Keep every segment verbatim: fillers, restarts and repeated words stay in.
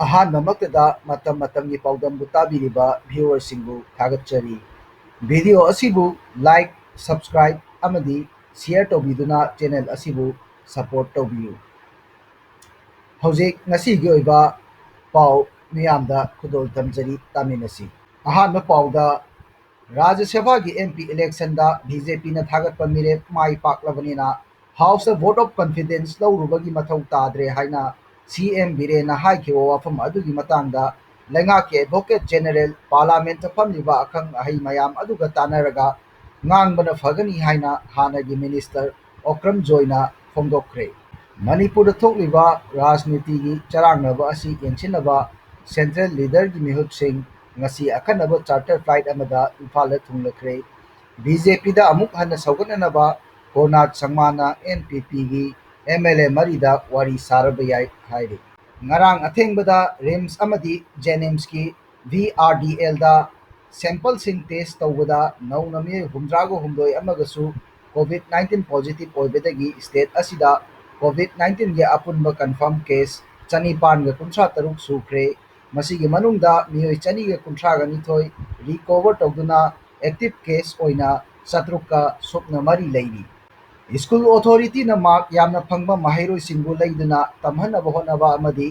ꯑꯍꯥꯟꯕꯃꯛꯇꯗ ꯃꯇꯝ ꯃꯇꯝꯒꯤ ꯄꯥꯎꯗꯝꯕꯨ ꯇꯥꯕꯤꯔꯤꯕ viewerꯁꯤꯡꯕꯨ ꯊꯥꯒꯠꯆꯔꯤ꯫ Video ꯑꯁꯤꯕꯨ like, subscribe ꯑꯃꯗꯤ share ꯇꯧꯕꯤꯗꯨꯅ channel ꯑꯁꯤꯕꯨ support ꯇꯧꯕꯤꯌꯨ꯫ ꯍꯧꯖꯤꯛ ꯉꯁꯤꯒꯤ ꯑꯣꯏꯕ ꯄꯥꯎ ꯃꯤꯌꯥꯝꯗ ꯈꯨꯗꯣꯜ ꯇꯝꯖꯔꯤ, ꯇꯥꯃꯤꯟꯅꯁꯤ꯫ ꯑꯍꯥꯟꯕ ꯄꯥꯎꯗ, ꯔꯥꯖ꯭ꯌ ꯁꯚꯥꯒꯤ M P electionꯗ B J Pꯅ ꯊꯥꯒꯠꯄ ꯃꯤꯔꯦꯞ ꯃꯥꯏ ꯄꯥꯛꯂꯕꯅꯤꯅ Houseꯇ vote of confidence ꯂꯧꯔꯨꯕꯒꯤ ꯃꯊꯧ ꯇꯥꯗ꯭ꯔꯦ ꯍꯥꯏꯅ C M ꯕꯤꯔꯦꯟꯅ ꯍꯥꯏꯈꯤꯕ ꯋꯥꯐꯝ ꯑꯗꯨꯒꯤ ꯃꯇꯥꯡꯗ ꯂꯩꯉꯥꯛꯀꯤ Advocate General, Parliamentꯇ ꯐꯝꯂꯤꯕ ꯑꯈꯪ ꯑꯍꯩ ꯃꯌꯥꯝ ꯑꯗꯨꯒ ꯇꯥꯟꯅꯔꯒ ꯉꯥꯡꯕꯅ ꯐꯒꯅꯤ ꯍꯥꯏꯅ ꯍꯥꯟꯅꯒꯤ Minister ꯑꯣꯀ꯭ꯔꯝ ꯖꯣꯏꯅ ꯐꯣꯡꯗꯣꯛꯈ꯭ꯔꯦ꯫ ꯃꯅꯤꯄꯨꯔꯗ ꯊꯣꯛꯂꯤꯕ ꯔꯥꯖꯅꯤꯇꯤꯒꯤ ꯆꯔꯥꯡꯅꯕ ꯑꯁꯤ ꯌꯦꯡꯁꯤꯟꯅꯕ Central Leaderꯒꯤ ꯃꯤꯍꯨꯠꯁꯤꯡ ꯉꯁꯤ ꯑꯈꯟꯅꯕ charter flight ꯑꯃꯗ ꯏꯝꯐꯥꯜꯗ ꯊꯨꯡꯂꯈ꯭ꯔꯦ꯫ B J Pꯗ ꯑꯃꯨꯛ ꯍꯟꯅ ꯁꯧꯒꯠꯅꯅꯕ ꯀꯣꯔꯅꯥꯠ ꯁꯪꯃꯥꯅ N P Pꯒꯤ M L A ꯃꯔꯤꯗ ꯋꯥꯔꯤ ꯁꯥꯔꯕ ꯌꯥꯏ ꯍꯥꯏꯔꯤ꯫ ꯉꯔꯥꯡ ꯑꯊꯦꯡꯕꯗ RIMS ꯑꯃꯗꯤ JNIMSꯀꯤ V R D Lꯗ sampleꯁꯤꯡ test ꯇꯧꯕꯗ ꯅꯧꯅ ꯃꯤꯑꯣꯏ ꯍꯨꯝꯗ꯭ꯔꯥꯒ ꯍꯨꯝꯗꯣꯏ ꯑꯃꯒꯁꯨ COVID nineteen positive ꯑꯣꯏꯕꯗꯒꯤ state ꯑꯁꯤꯗ COVID nineteenꯒꯤ ꯑꯄꯨꯟꯕ confirm case ꯆꯅꯤꯄꯥꯟꯒ ꯀꯨꯟꯊ꯭ꯔꯥ ꯇꯔꯨꯛ ꯁꯨꯈ꯭ꯔꯦ꯫ ꯃꯁꯤꯒꯤ ꯃꯅꯨꯡꯗ ꯃꯤꯑꯣꯏ ꯆꯅꯤꯒ ꯀꯨꯟꯊ꯭ꯔꯥꯒ ꯅꯤꯊꯣꯏ recover ꯇꯧꯗꯨꯅ active case ꯑꯣꯏꯅ ꯆꯥꯇ꯭ꯔꯨꯛꯀ ꯁꯨꯞꯅ ꯃꯔꯤ ꯂꯩꯔꯤ꯫ School authorityꯅ mark ꯌꯥꯝꯅ ꯐꯪꯕ ꯃꯍꯩꯔꯣꯏꯁꯤꯡꯕꯨ ꯂꯩꯗꯨꯅ ꯇꯝꯍꯟꯅꯕ ꯍꯣꯠꯅꯕ ꯑꯃꯗꯤ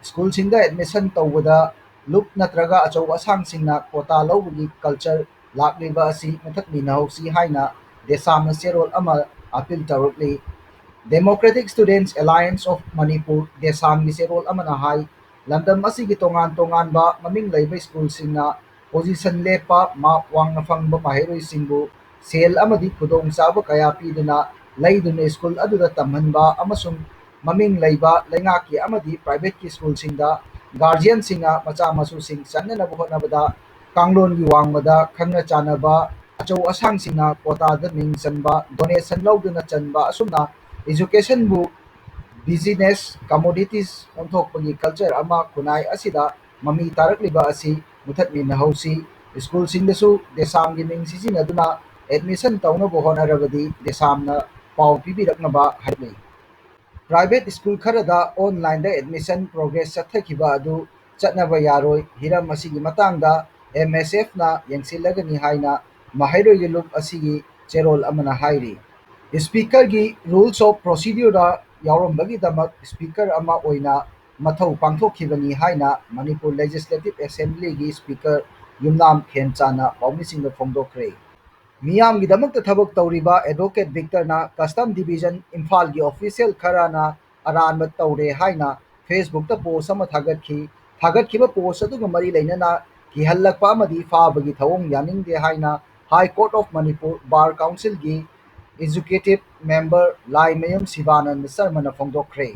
schoolꯁꯤꯡꯗ admission ꯇꯧꯕꯗ ꯂꯨꯞ ꯅꯠꯇ꯭ꯔꯒ ꯑꯆꯧ ꯑꯁꯥꯡꯁꯤꯡꯅ quota ꯂꯧꯕꯒꯤ culture ꯂꯥꯛꯂꯤꯕ ꯑꯁꯤ ꯃꯨꯊꯠꯃꯤꯟꯅꯍꯧꯁꯤ ꯍꯥꯏꯅ ꯗꯦꯁꯥꯝꯅ ꯆꯦꯔꯣꯜ ꯑꯃ appeal ꯇꯧꯔꯛꯂꯤ꯫ Democratic Students Alliance of Manipur, ꯗꯦꯁꯥꯝꯒꯤ ꯆꯦꯔꯣꯜ ꯑꯃꯅ ꯍꯥꯏ, ꯂꯝꯗꯝ ꯑꯁꯤꯒꯤ ꯇꯣꯉꯥꯟ ꯇꯣꯉꯥꯟꯕ ꯃꯃꯤꯡ ꯂꯩꯕ schoolꯁꯤꯡꯅ position ꯂꯦꯞꯄ, mark ꯋꯥꯡꯅ ꯐꯪꯕ ꯃꯍꯩꯔꯣꯏꯁꯤꯡꯕꯨ ꯁꯦꯜ ꯑꯃꯗꯤ ꯈꯨꯗꯣꯡꯆꯥꯕ ꯀꯌꯥ ꯄꯤꯗꯨꯅ ꯂꯩꯗꯨꯅ school ꯑꯗꯨꯗ ꯇꯝꯍꯟꯕ ꯑꯃꯁꯨꯡ ꯃꯃꯤꯡ ꯂꯩꯕ ꯂꯩꯉꯥꯛꯀꯤ ꯑꯃꯗꯤ privateꯀꯤ schoolꯁꯤꯡꯗ guardianꯁꯤꯡꯅ ꯃꯆꯥ ꯃꯁꯨꯁꯤꯡ ꯆꯪꯅꯅꯕ ꯍꯣꯠꯅꯕꯗ ꯀꯥꯡꯂꯣꯟꯒꯤ ꯋꯥꯡꯃꯗ ꯈꯪꯅ ꯆꯥꯟꯅꯕ ꯑꯆꯧ ꯑꯁꯥꯡꯁꯤꯡꯅ quotaꯗ ꯃꯤꯡ ꯆꯟꯕ, donation ꯂꯧꯗꯨꯅ ꯆꯟꯕ, ꯑꯁꯨꯝꯅ educationꯕꯨ business commodities ꯑꯣꯟꯊꯣꯛꯄꯒꯤ culture ꯑꯃ ꯈꯨꯟꯅꯥꯏ ꯑꯁꯤꯗ ꯃꯃꯤ ꯇꯥꯔꯛꯂꯤꯕ ꯑꯁꯤ ꯃꯨꯊꯠꯃꯤꯟꯅꯍꯧꯁꯤ꯫ Schoolꯁꯤꯡꯗꯁꯨ ꯗꯦꯁꯥꯝꯒꯤ ꯃꯤꯡ ꯁꯤꯖꯤꯟꯅꯗꯨꯅ admission ꯇꯧꯅꯕ ꯍꯣꯠꯅꯔꯕꯗꯤ ꯗꯦꯁꯥꯝꯅ ꯄꯥꯎ ꯄꯤꯕꯤꯔꯛꯅꯕ ꯍꯥꯏꯔꯤ꯫ Private school ꯈꯔꯗ online-ꯗ admission progress ꯆꯠꯊꯈꯤꯕ ꯑꯗꯨ ꯆꯠꯅꯕ ꯌꯥꯔꯣꯏ꯫ ꯍꯤꯔꯝ ꯑꯁꯤꯒꯤ ꯃꯇꯥꯡꯗ M S F-ꯅ ꯌꯦꯡꯁꯤꯜꯂꯒꯅꯤ ꯍꯥꯏꯅ ꯃꯍꯩꯔꯣꯏꯒꯤ ꯂꯨꯞ ꯑꯁꯤꯒꯤ ꯆꯦꯔꯣꯜ ꯑꯃꯅ ꯍꯥꯏꯔꯤ꯫ Speaker-ꯒꯤ Rules of Procedure-ꯗ ꯌꯥꯎꯔꯝꯕꯒꯤꯗꯃꯛ Speaker ꯑꯃ ꯑꯣꯏꯅ ꯃꯊꯧ ꯄꯥꯡꯊꯣꯛꯈꯤꯕꯅꯤ ꯍꯥꯏꯅ Manipur Legislative Assembly-ꯒꯤ Speaker ꯌꯨꯝꯅꯥꯝ ꯈꯦꯝꯆꯥꯟꯅ ꯄꯥꯎꯃꯤꯁꯤꯡꯗ ꯐꯣꯡꯗꯣꯛꯈ꯭ꯔꯦ꯫ ꯃꯤꯌꯥꯝꯒꯤꯗꯃꯛꯇ ꯊꯕꯛ ꯇꯧꯔꯤꯕ Advocate Victor-ꯅ Custom Division ꯏꯝꯐꯥꯜꯒꯤ official ꯈꯔꯅ ꯑꯔꯥꯟꯕ ꯇꯧꯔꯦ ꯍꯥꯏꯅ Facebook-ꯇ post ꯑꯃ ꯊꯥꯒꯠꯈꯤ꯫ ꯊꯥꯒꯠꯈꯤꯕ post ꯑꯗꯨꯒ ꯃꯔꯤ ꯂꯩꯅꯅ ꯀꯤꯍꯜꯂꯛꯄ ꯑꯃꯗꯤ ꯐꯥꯕꯒꯤ ꯊꯧꯑꯣꯡ ꯌꯥꯅꯤꯡꯗꯦ ꯍꯥꯏꯅ High Court of Manipur Bar Council-ꯒꯤ Executive Member Laimayum Sivananda ꯁꯔꯃꯅ ꯐꯣꯡꯗꯣꯛꯈ꯭ꯔꯦ꯫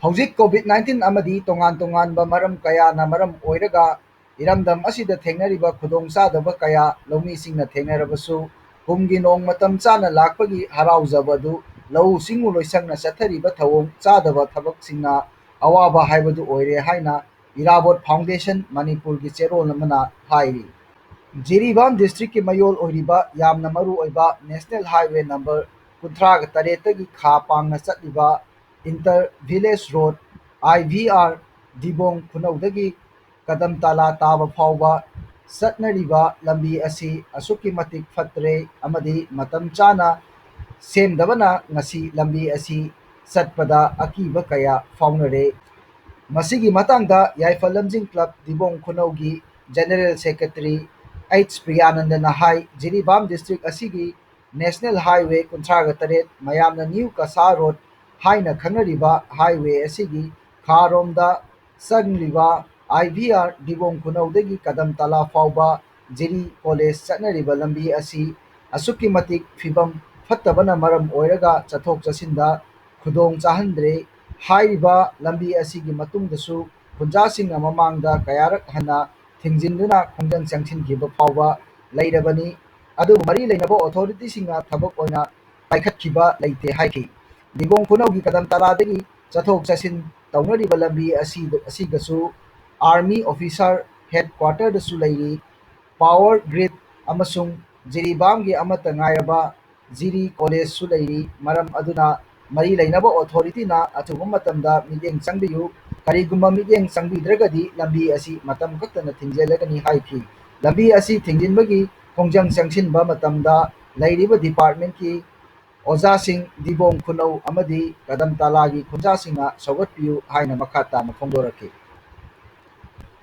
ꯍꯧꯖꯤꯛ COVID nineteen ꯑꯃꯗꯤ ꯇꯣꯉꯥꯟ ꯇꯣꯉꯥꯟꯕ ꯃꯔꯝ ꯀꯌꯥꯅ ꯃꯔꯝ ꯑꯣꯏꯔꯒ ꯏꯔꯝꯗꯝ ꯑꯁꯤꯗ ꯊꯦꯡꯅꯔꯤꯕ ꯈꯨꯗꯣꯡꯆꯥꯗꯕ ꯀꯌꯥ ꯂꯧꯃꯤꯁꯤꯡꯅ ꯊꯦꯡꯅꯔꯕꯁꯨ, ꯀꯨꯝꯒꯤ ꯅꯣꯡ ꯃꯇꯝ ꯆꯥꯅ ꯂꯥꯛꯄꯒꯤ ꯍꯔꯥꯎꯖꯕ ꯑꯗꯨ ꯂꯧꯎ ꯁꯤꯡꯎ ꯂꯣꯏꯁꯪꯅ ꯆꯠꯊꯔꯤꯕ ꯊꯧꯑꯣꯡ ꯆꯥꯗꯕ ꯊꯕꯛꯁꯤꯡꯅ ꯑꯋꯥꯕ ꯍꯥꯏꯕꯗꯨ ꯑꯣꯏꯔꯦ ꯍꯥꯏꯅ ꯏꯔꯥꯕꯣꯠ Foundation ꯃꯅꯤꯄꯨꯔꯒꯤ ꯆꯦꯔꯣꯜ ꯑꯃꯅ ꯍꯥꯏꯔꯤ꯫ ꯖꯤꯔꯤꯕꯥꯝ district-ꯀꯤ ꯃꯌꯣꯜ ꯑꯣꯏꯔꯤꯕ ꯌꯥꯝꯅ ꯃꯔꯨ ꯑꯣꯏꯕ National Highway number ꯀꯨꯟꯊ꯭ꯔꯥꯒ ꯇꯔꯦꯠꯇꯒꯤ ꯈꯥ ꯄꯥꯡꯅ ꯆꯠꯂꯤꯕ Inter Village Road, I V R, ꯗꯤꯕꯣꯡ ꯈꯨꯅꯧꯗꯒꯤ ꯀꯗꯝ ꯇꯥꯂꯥ ꯇꯥꯕ ꯐꯥꯎꯕ ꯆꯠꯅꯔꯤꯕ ꯂꯝꯕꯤ ꯑꯁꯤ ꯑꯁꯨꯛꯀꯤ ꯃꯇꯤꯛ ꯐꯠꯇ꯭ꯔꯦ ꯑꯃꯗꯤ ꯃꯇꯝ ꯆꯥꯅ ꯁꯦꯝꯗꯕꯅ ꯉꯁꯤ ꯂꯝꯕꯤ ꯑꯁꯤ ꯆꯠꯄꯗ ꯑꯀꯤꯕ ꯀꯌꯥ ꯐꯥꯎꯅꯔꯦ꯫ ꯃꯁꯤꯒꯤ ꯃꯇꯥꯡꯗ ꯌꯥꯏꯐ ꯂꯝꯖꯤꯡ club ꯗꯤꯕꯣꯡ ꯈꯨꯅꯧꯒꯤ General Secretary H ꯄ꯭ꯔꯤꯌꯥꯅꯟꯗꯅ ꯍꯥꯏ, ꯖꯤꯔꯤꯕꯥꯝ district ꯑꯁꯤꯒꯤ National Highway ꯀꯨꯟꯊ꯭ꯔꯥꯒ ꯇꯔꯦꯠ, ꯃꯌꯥꯝꯅ New ꯀꯁꯥ Road ꯍꯥꯏꯅ ꯈꯪꯅꯔꯤꯕ highway ꯑꯁꯤꯒꯤ ꯈꯥꯔꯣꯝꯗ ꯆꯪꯂꯤꯕ I V R ꯗꯤꯕꯣꯡ ꯈꯨꯅꯧꯗꯒꯤ ꯀꯗꯝ ꯇꯥꯂꯥ ꯐꯥꯎꯕ ꯖꯤꯔꯤ College ꯆꯠꯅꯔꯤꯕ ꯂꯝꯕꯤ ꯑꯁꯤ ꯑꯁꯨꯛꯀꯤ ꯃꯇꯤꯛ ꯐꯤꯕꯝ ꯐꯠꯇꯕꯅ ꯃꯔꯝ ꯑꯣꯏꯔꯒ ꯆꯠꯊꯣꯛ ꯆꯠꯁꯤꯟꯗ ꯈꯨꯗꯣꯡ ꯆꯥꯍꯟꯗ꯭ꯔꯦ꯫ ꯍꯥꯏꯔꯤꯕ ꯂꯝꯕꯤ ꯑꯁꯤꯒꯤ ꯃꯇꯨꯡꯗꯁꯨ ꯈꯨꯟꯖꯥꯁꯤꯡꯅ ꯃꯃꯥꯡꯗ ꯀꯌꯥꯔꯛ ꯍꯟꯅ ꯊꯤꯡꯖꯤꯟꯗꯨꯅ ꯈꯣꯡꯖꯪ ꯆꯪꯁꯤꯟꯈꯤꯕ ꯐꯥꯎꯕ ꯂꯩꯔꯕꯅꯤ꯫ ꯑꯗꯨꯕꯨ ꯃꯔꯤ ꯂꯩꯅꯕ authority-ꯁꯤꯡꯅ ꯊꯕꯛ ꯑꯣꯏꯅ ꯄꯥꯏꯈꯠꯈꯤꯕ ꯂꯩꯇꯦ ꯍꯥꯏꯈꯤ꯫ ꯗꯤꯕꯣꯡ ꯈꯨꯅꯧꯒꯤ ꯀꯗꯝ ꯇꯥꯂꯥꯗꯒꯤ ꯆꯠꯊꯣꯛ ꯆꯠꯁꯤꯟ ꯇꯧꯅꯔꯤꯕ ꯂꯝꯕꯤ ꯑꯁꯤ, ꯑꯁꯤꯒꯁꯨ Army Officer Headquarter-ꯗꯁꯨ ꯂꯩꯔꯤ꯫ Power grid ꯑꯃꯁꯨꯡ ꯖꯤꯔꯤꯕꯥꯝꯒꯤ ꯑꯃꯠꯇ ꯉꯥꯏꯔꯕ ꯖꯤꯔꯤ College-ꯁꯨ ꯂꯩꯔꯤ꯫ ꯃꯔꯝ ꯑꯗꯨꯅ ꯃꯔꯤ ꯂꯩꯅꯕ ꯑꯣꯊꯣꯔꯤꯇꯤꯅ ꯑꯊꯨꯕ ꯃꯇꯝꯗ ꯃꯤꯠꯌꯦꯡ ꯆꯪꯕꯤꯌꯨ꯫ ꯀꯔꯤꯒꯨꯝꯕ ꯃꯤꯠꯌꯦꯡ ꯆꯪꯕꯤꯗ꯭ꯔꯒꯗꯤ ꯂꯝꯕꯤ ꯑꯁꯤ ꯃꯇꯝ ꯈꯛꯇꯅ ꯊꯤꯡꯖꯤꯜꯂꯒꯅꯤ ꯍꯥꯏꯈꯤ꯫ ꯂꯝꯕꯤ ꯑꯁꯤ ꯊꯤꯡꯖꯤꯟꯕꯒꯤ ꯈꯣꯡꯖꯪ ꯆꯪꯁꯤꯟꯕ ꯃꯇꯝꯗ ꯂꯩꯔꯤꯕ ꯗꯤꯄꯥꯔꯠꯃꯦꯟꯠꯀꯤ ꯑꯣꯖꯥꯁꯤꯡ, ꯗꯤꯕꯣꯡ ꯈꯨꯅꯧ ꯑꯃꯗꯤ ꯀꯗꯝ ꯇꯥꯂꯥꯒꯤ ꯈꯨꯟꯖꯥꯁꯤꯡꯅ ꯁꯧꯒꯠꯄꯤꯌꯨ ꯍꯥꯏꯅ ꯃꯈꯥ ꯇꯥꯅ ꯐꯣꯡꯗꯣꯔꯛꯈꯤ꯫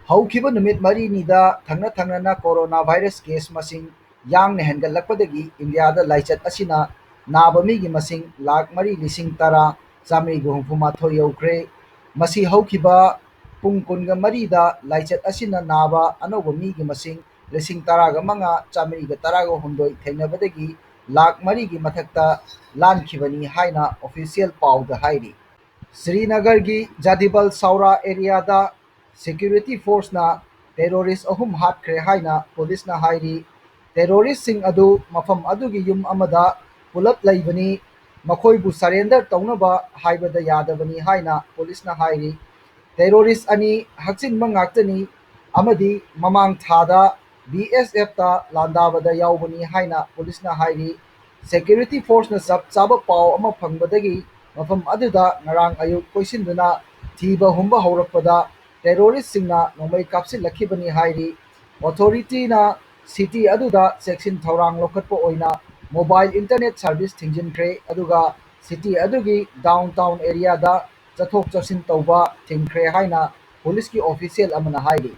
ꯍꯧꯈꯤꯕ ꯅꯨꯃꯤꯠ ꯃꯔꯤꯅꯤꯗ ꯊꯪꯅ ꯊꯪꯅꯅ ꯀꯣꯔꯣꯅꯥ ꯚꯥꯏꯔꯁ ꯀꯦꯁ ꯃꯁꯤꯡ ꯌꯥꯡꯅ ꯍꯦꯟꯒꯠꯂꯛꯄꯗꯒꯤ ꯏꯟꯗꯤꯌꯥꯗ ꯂꯥꯏꯆꯠ ꯑꯁꯤꯅ ꯅꯥꯕ ꯃꯤꯒꯤ ꯃꯁꯤꯡ ꯂꯥꯈ ꯃꯔꯤ ꯂꯤꯁꯤꯡ ꯇꯔꯥ ꯆꯥꯃꯔꯤꯒ ꯍꯨꯝꯐꯨ ꯃꯥꯊꯣꯏ ꯌꯧꯈ꯭ꯔꯦ꯫ ꯃꯁꯤ ꯍꯧꯈꯤꯕ ꯄꯨꯡ ꯀꯨꯟꯒ ꯃꯔꯤꯗ ꯂꯥꯏꯆꯠ ꯑꯁꯤꯅ ꯅꯥꯕ ꯑꯅꯧꯕ ꯃꯤꯒꯤ ꯃꯁꯤꯡ ꯂꯤꯁꯤꯡ ꯇꯔꯥꯒ ꯃꯉꯥ ꯆꯥꯃꯔꯤꯒ ꯇꯔꯥꯒ ꯍꯨꯝꯗꯣꯏ ꯊꯦꯡꯅꯕꯗꯒꯤ ꯂꯥꯈ ꯃꯔꯤꯒꯤ ꯃꯊꯛꯇ ꯂꯥꯟꯈꯤꯕꯅꯤ ꯍꯥꯏꯅ ꯑꯣꯐꯤꯁꯤꯌꯦꯜ ꯄꯥꯎꯗ ꯍꯥꯏꯔꯤ꯫ ꯁ꯭ꯔꯤꯅꯒꯔꯒꯤ ꯖꯥꯗꯤꯕꯜ ꯁꯥꯎꯔꯥ ꯑꯦꯔꯤꯌꯥꯗ ꯁꯦꯀ꯭ꯌꯨꯔꯤꯇꯤ ꯐꯣꯔꯁꯅ ꯇꯦꯔꯣꯔꯤꯁ ꯑꯍꯨꯝ ꯍꯥꯠꯈ꯭ꯔꯦ ꯍꯥꯏꯅ ꯄꯨꯂꯤꯁꯅ ꯍꯥꯏꯔꯤ꯫ ꯇꯦꯔꯣꯔꯤꯁꯁꯤꯡ ꯑꯗꯨ ꯃꯐꯝ ꯑꯗꯨꯒꯤ ꯌꯨꯝ ꯑꯃꯗ ꯄꯨꯂꯞ ꯂꯩꯕꯅꯤ, ꯃꯈꯣꯏꯕꯨ ꯁꯔꯦꯟꯗꯔ ꯇꯧꯅꯕ ꯍꯥꯏꯕꯗ ꯌꯥꯗꯕꯅꯤ ꯍꯥꯏꯅ ꯄꯨꯂꯤꯁꯅ ꯍꯥꯏꯔꯤ꯫ ꯇꯦꯔꯣꯔꯤꯁ ꯑꯅꯤ ꯍꯛꯆꯤꯟꯕ ꯉꯥꯛꯇꯅꯤ ꯑꯃꯗꯤ ꯃꯃꯥꯡ ꯊꯥꯗ ꯕꯤ ꯑꯦꯁ ꯑꯦꯐꯇ ꯂꯥꯟꯗꯥꯕꯗ ꯌꯥꯎꯕꯅꯤ ꯍꯥꯏꯅ ꯄꯨꯂꯤꯁꯅ ꯍꯥꯏꯔꯤ꯫ ꯁꯦꯀ꯭ꯌꯨꯔꯤꯇꯤ ꯐꯣꯔꯁꯅ ꯆꯞ ꯆꯥꯕ ꯄꯥꯎ ꯑꯃ ꯐꯪꯕꯗꯒꯤ ꯃꯐꯝ ꯑꯗꯨꯗ ꯉꯔꯥꯡ ꯑꯌꯨꯛ ꯀꯣꯏꯁꯤꯟꯗꯨꯅ ꯊꯤꯕ ꯍꯨꯝꯕ ꯍꯧꯔꯛꯄꯗ ꯇꯦꯔꯣꯔꯤꯁꯁꯤꯡꯅ ꯅꯣꯡꯃꯩ ꯀꯥꯞꯁꯤꯜꯂꯛꯈꯤꯕꯅꯤ ꯍꯥꯏꯔꯤ꯫ ꯑꯣꯊꯣꯔꯤꯇꯤꯅ ꯁꯤꯇꯤ ꯑꯗꯨꯗ ꯆꯦꯛꯁꯤꯟ ꯊꯧꯔꯥꯡ ꯂꯧꯈꯠꯄ ꯑꯣꯏꯅ ꯃꯣꯕꯥꯏꯜ ꯏꯟꯇꯔꯅꯦꯠ ꯁꯔꯚꯤꯁ ꯊꯤꯡꯖꯤꯟꯈ꯭ꯔꯦ, ꯑꯗꯨꯒ ꯁꯤꯇꯤ ꯑꯗꯨꯒꯤ ꯗꯥꯎꯟ ꯇꯥꯎꯟ ꯑꯦꯔꯤꯌꯥꯗ ꯆꯠꯊꯣꯛ ꯆꯠꯁꯤꯟ ꯇꯧꯕ ꯊꯤꯡꯈ꯭ꯔꯦ ꯍꯥꯏꯅ ꯄꯨꯂꯤꯁꯀꯤ ꯑꯣꯐꯤꯁꯤꯌꯦꯜ ꯑꯃꯅ ꯍꯥꯏꯔꯤ꯫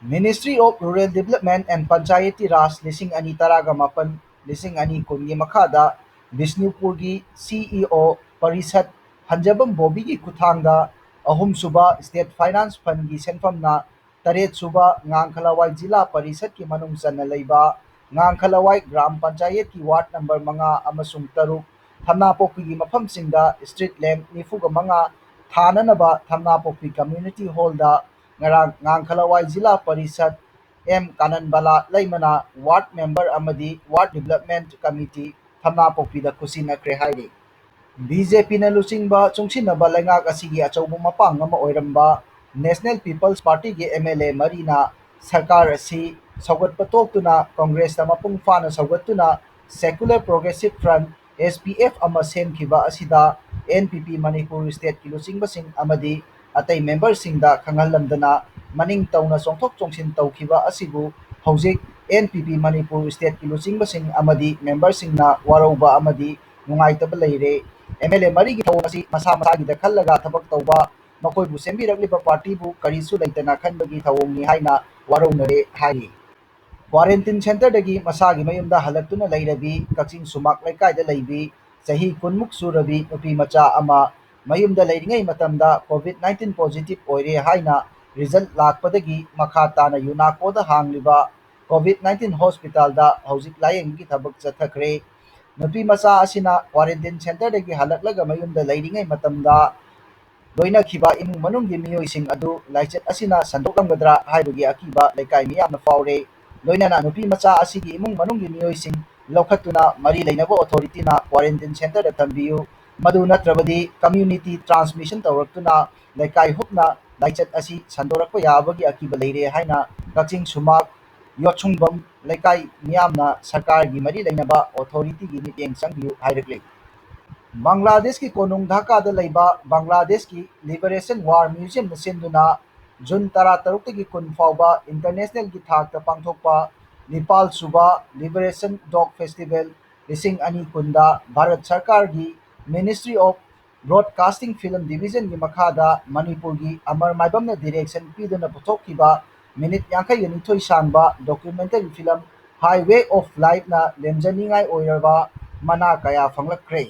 Ministry of Rural Development and Panchayati Raj ꯂꯤꯁꯤꯡ ꯑꯅꯤ ꯇꯔꯥꯒ ꯃꯥꯄꯟ, ꯂꯤꯁꯤꯡ ꯑꯅꯤ ꯀꯨꯟꯒꯤ ꯃꯈꯥꯗ ꯕꯤꯁꯅꯨꯄꯨꯔꯒꯤ ꯁꯤ ꯏ ꯑꯣ ꯄꯔꯤꯁꯠ ꯍꯟꯖꯕꯝ ꯕꯣꯕꯤꯒꯤ ꯈꯨꯠꯊꯥꯡꯗ ꯑꯍꯨꯝꯁꯨꯕ ꯁ꯭ꯇꯦꯠ ꯐꯥꯏꯅꯥꯟꯁ ꯐꯟꯒꯤ ꯁꯦꯟꯐꯝꯅ ꯇꯔꯦꯠꯁꯨꯕ ꯉꯥꯡꯈꯂꯋꯥꯏ ꯖꯤꯂꯥ ꯄꯔꯤꯁꯠꯀꯤ ꯃꯅꯨꯡ ꯆꯟꯅ ꯂꯩꯕ ꯉꯥꯡꯈꯂꯋꯥꯏ ꯒ꯭ꯔꯥꯝ ꯄꯟꯆꯥꯌꯠꯀꯤ ꯋꯥꯔꯗ ꯅꯝꯕꯔ ꯃꯉꯥ ꯑꯃꯁꯨꯡ ꯇꯔꯨꯛ, ꯊꯝꯅꯥꯄꯣꯛꯄꯤꯒꯤ ꯃꯐꯝꯁꯤꯡꯗ ꯁ꯭ꯇ꯭ꯔꯤꯠ ꯂꯦꯝꯞ ꯅꯤꯐꯨꯒ ꯃꯉꯥ ꯊꯥꯅꯅꯕ ꯊꯝꯅꯥꯄꯣꯛꯄꯤ ꯀꯝꯃ꯭ꯌꯨꯅꯤꯇꯤ ꯍꯣꯜꯗ ꯉꯔꯥꯡ ꯉꯥꯡꯈꯂꯋꯥꯏ ꯖꯤꯂꯥ ꯄꯔꯤꯁꯠ ꯑꯦꯝ ꯀꯥꯅꯟꯕꯂꯥ ꯂꯩꯃꯅ ꯋꯥꯔꯗ ꯃꯦꯝꯕꯔ ꯑꯃꯗꯤ ꯋꯥꯔꯗ ꯗꯤꯕꯦꯂꯞꯃꯦꯟꯠ ꯀꯃꯤꯇꯤ ꯊꯝꯅꯥꯄꯣꯛꯄꯤꯗ ꯈꯨꯠꯁꯤꯟꯅꯈ꯭ꯔꯦ ꯍꯥꯏꯔꯤ꯫ ꯕꯤ ꯖꯦ ꯄꯤꯅ ꯂꯨꯆꯤꯡꯕ ꯆꯨꯡꯁꯤꯟꯅꯕ ꯂꯩꯉꯥꯛ ꯑꯁꯤꯒꯤ ꯑꯆꯧꯕ ꯃꯄꯥꯡ ꯑꯃ ꯑꯣꯏꯔꯝꯕ ꯅꯦꯁꯅꯦꯜ ꯄꯤꯄꯜꯁ ꯄꯥꯔꯇꯤꯒꯤ ꯑꯦꯝ ꯑꯦꯜ ꯑꯦ ꯃꯔꯤꯅ ꯁꯔꯀꯥꯔ ꯑꯁꯤ ꯁꯧꯒꯠꯄ ꯇꯣꯛꯇꯨꯅ ꯀꯪꯒ꯭ꯔꯦꯁꯇ ꯃꯄꯨꯡ ꯐꯥꯅ ꯁꯧꯒꯠꯇꯨꯅ Secular Progressive Front S P F ꯑꯃ ꯁꯦꯝꯈꯤꯕ ꯑꯁꯤꯗ ꯑꯦꯟ ꯄꯤ ꯄꯤ ꯃꯅꯤꯄꯨꯔ ꯁ꯭ꯇꯦꯠꯀꯤ ꯂꯨꯆꯤꯡꯕꯁꯤꯡ ꯑꯃꯗꯤ ꯑꯇꯩ ꯃꯦꯝꯕꯔꯁꯤꯡꯗ ꯈꯪꯍꯜꯂꯝꯗꯅ ꯃꯅꯤꯡ ꯇꯧꯅ ꯆꯣꯡꯊꯣꯛ ꯆꯣꯡꯁꯤꯟ ꯇꯧꯈꯤꯕ ꯑꯁꯤꯕꯨ ꯍꯧꯖꯤꯛ ꯑꯦꯟ ꯄꯤ ꯄꯤ ꯃꯅꯤꯄꯨꯔ ꯁ꯭ꯇꯦꯠꯀꯤ ꯂꯨꯆꯤꯡꯕꯁꯤꯡ ꯑꯃꯗꯤ ꯃꯦꯝꯕꯔꯁꯤꯡꯅ ꯋꯥꯔꯧꯕ ꯑꯃꯗꯤ ꯅꯨꯡꯉꯥꯏꯇꯕ ꯂꯩꯔꯦ꯫ ꯑꯦꯝ ꯑꯦꯜ ꯑꯦ ꯃꯔꯤꯒꯤ ꯊꯧꯑꯣꯡ ꯑꯁꯤ ꯃꯁꯥ ꯃꯁꯥꯒꯤꯗ ꯈꯜꯂꯒ ꯊꯕꯛ ꯇꯧꯕ, ꯃꯈꯣꯏꯕꯨ ꯁꯦꯝꯕꯤꯔꯛꯂꯤꯕ ꯄꯥꯔꯇꯤꯕꯨ ꯀꯔꯤꯁꯨ ꯂꯩꯇꯅ ꯈꯟꯕꯒꯤ ꯊꯧꯑꯣꯡꯅꯤ ꯍꯥꯏꯅ ꯋꯥꯔꯧꯅꯔꯦ ꯍꯥꯏꯔꯤ꯫ ꯀ꯭ꯋꯥꯔꯦꯟꯇꯤꯟ ꯁꯦꯟꯇꯔꯗꯒꯤ ꯃꯁꯥꯒꯤ ꯃꯌꯨꯝꯗ ꯍꯜꯂꯛꯇꯨꯅ ꯂꯩꯔꯕꯤ ꯀꯛꯆꯤꯡ ꯁꯨꯃꯥꯛ ꯂꯩꯀꯥꯏꯗ ꯂꯩꯕꯤ ꯆꯍꯤ ꯀꯨꯟꯃꯨꯛ ꯁꯨꯔꯕꯤ ꯅꯨꯄꯤ ꯃꯆꯥ ꯑꯃ ꯃꯌꯨꯝꯗ ꯂꯩꯔꯤꯉꯩ ꯃꯇꯝꯗ ꯀꯣꯚꯤꯗ ꯅꯥꯏꯟꯇꯤꯟ ꯄꯣꯖꯤꯇꯤꯚ ꯑꯣꯏꯔꯦ ꯍꯥꯏꯅ ꯔꯤꯖꯜꯠ ꯂꯥꯛꯄꯗꯒꯤ ꯃꯈꯥ ꯇꯥꯅ ꯌꯨꯅꯥꯀꯣꯗ ꯍꯥꯡꯂꯤꯕ ꯀꯣꯚꯤꯗ ꯅꯥꯏꯟꯇꯤꯟ ꯍꯣꯁꯄꯤꯇꯥꯜꯗ ꯍꯧꯖꯤꯛ ꯂꯥꯌꯦꯡꯕꯒꯤ ꯊꯕꯛ ꯆꯠꯊꯈ꯭ꯔꯦ꯫ ꯅꯨꯄꯤ ꯃꯆꯥ ꯑꯁꯤꯅ ꯀ꯭ꯋꯥꯔꯦꯟꯇꯤꯟ ꯁꯦꯟꯇꯔꯗꯒꯤ ꯍꯜꯂꯛꯂꯒ ꯃꯌꯨꯝꯗ ꯂꯩꯔꯤꯉꯩ ꯃꯇꯝꯗ ꯂꯣꯏꯅꯈꯤꯕ ꯏꯃꯨꯡ ꯃꯅꯨꯡꯒꯤ ꯃꯤꯑꯣꯏꯁꯤꯡ ꯑꯗꯨ ꯂꯥꯏꯆꯠ ꯑꯁꯤꯅ ꯁꯟꯗꯣꯛꯂꯝꯒꯗ꯭ꯔꯥ ꯍꯥꯏꯕꯒꯤ ꯑꯀꯤꯕ ꯂꯩꯀꯥꯏ ꯃꯤꯌꯥꯝꯅ ꯐꯥꯎꯔꯦ꯫ ꯂꯣꯏꯅꯅ ꯅꯨꯄꯤ ꯃꯆꯥ ꯑꯁꯤꯒꯤ ꯏꯃꯨꯡ ꯃꯅꯨꯡꯒꯤ ꯃꯤꯑꯣꯏꯁꯤꯡ ꯂꯧꯈꯠꯇꯨꯅ ꯃꯔꯤ ꯂꯩꯅꯕ ꯑꯣꯊꯣꯔꯤꯇꯤꯅ ꯀ꯭ꯋꯥꯔꯦꯟꯇꯤꯟ ꯁꯦꯟꯇꯔꯗ ꯊꯝꯕꯤꯌꯨ, ꯃꯗꯨ ꯅꯠꯇ꯭ꯔꯕꯗꯤ ꯀꯝꯃ꯭ꯌꯨꯅꯤꯇꯤ ꯇ꯭ꯔꯥꯟꯁꯃꯤꯁꯟ ꯇꯧꯔꯛꯇꯨꯅ ꯂꯩꯀꯥꯏ ꯍꯨꯞꯅ ꯂꯥꯏꯆꯠ ꯑꯁꯤ ꯁꯟꯗꯣꯔꯛꯄ ꯌꯥꯕꯒꯤ ꯑꯀꯤꯕ ꯂꯩꯔꯦ ꯍꯥꯏꯅ ꯀꯛꯆꯤꯡ ꯁꯨꯃꯥꯛ ꯌꯣꯠꯁꯨꯡꯕꯝ ꯂꯩꯀꯥꯏ ꯃꯤꯌꯥꯝꯅ ꯁꯔꯀꯥꯔꯒꯤ ꯃꯔꯤ ꯂꯩꯅꯕ ꯑꯣꯊꯣꯔꯤꯇꯤꯒꯤ ꯃꯤꯠꯌꯦꯡ ꯆꯪꯕꯤꯌꯨ ꯍꯥꯏꯔꯛꯂꯤ꯫ ꯕꯪꯒ꯭ꯂꯥꯗꯦꯁꯀꯤ ꯀꯣꯅꯨꯡ ꯙꯥꯀꯥꯗ ꯂꯩꯕ ꯕꯪꯒ꯭ꯂꯥꯗꯦꯁꯀꯤ ꯂꯤꯕꯔꯦꯁꯟ ꯋꯥꯔ ꯃ꯭ꯌꯨꯖꯤꯌꯝꯅ ꯁꯤꯟꯗꯨꯅ ꯖꯨꯟ ꯇꯔꯥꯇꯔꯨꯛꯇꯒꯤ ꯀꯨꯟ ꯐꯥꯎꯕ ꯏꯟꯇꯔꯅꯦꯁꯅꯦꯜꯒꯤ ꯊꯥꯛꯇ ꯄꯥꯡꯊꯣꯛꯄ ꯅꯤꯄꯥꯜ ꯁꯨꯕ ꯂꯤꯕꯔꯦꯁꯟ ꯗꯣꯒ ꯐꯦꯁꯇꯤꯚꯦꯜ ꯂꯤꯁꯤꯡ ꯑꯅꯤ ꯀꯨꯟꯗ ꯚꯥꯔꯠ ꯁꯔꯀꯥꯔꯒꯤ ꯃꯤꯅꯤꯁꯇ꯭ꯔꯤ ꯑꯣꯐ ꯕ꯭ꯔꯣꯗꯀꯥꯁꯇꯤꯡ ꯐꯤꯂꯝ ꯗꯤꯕꯤꯖꯟꯒꯤ ꯃꯈꯥꯗ ꯃꯅꯤꯄꯨꯔꯒꯤ ꯑꯃꯔ ꯃꯥꯏꯕꯝꯅ ꯗꯤꯔꯦꯛꯁꯟ ꯄꯤꯗꯨꯅ ꯄꯨꯊꯣꯛꯈꯤꯕ ꯃꯤꯅꯤꯠ ꯌꯥꯡꯈꯩꯒ ꯅꯤꯊꯣꯏ ꯁꯥꯡꯕ ꯗꯣꯀ꯭ꯌꯨꯃꯦꯟꯇꯔꯤ ꯐꯤꯂꯝ ꯍꯥꯏꯋꯦ ꯑꯣꯐ ꯂꯥꯏꯐꯅ ꯂꯦꯝꯖꯅꯤꯡꯉꯥꯏ ꯑꯣꯏꯔꯕ ꯃꯅꯥ ꯀꯌꯥ ꯐꯪꯂꯛꯈ꯭ꯔꯦ꯫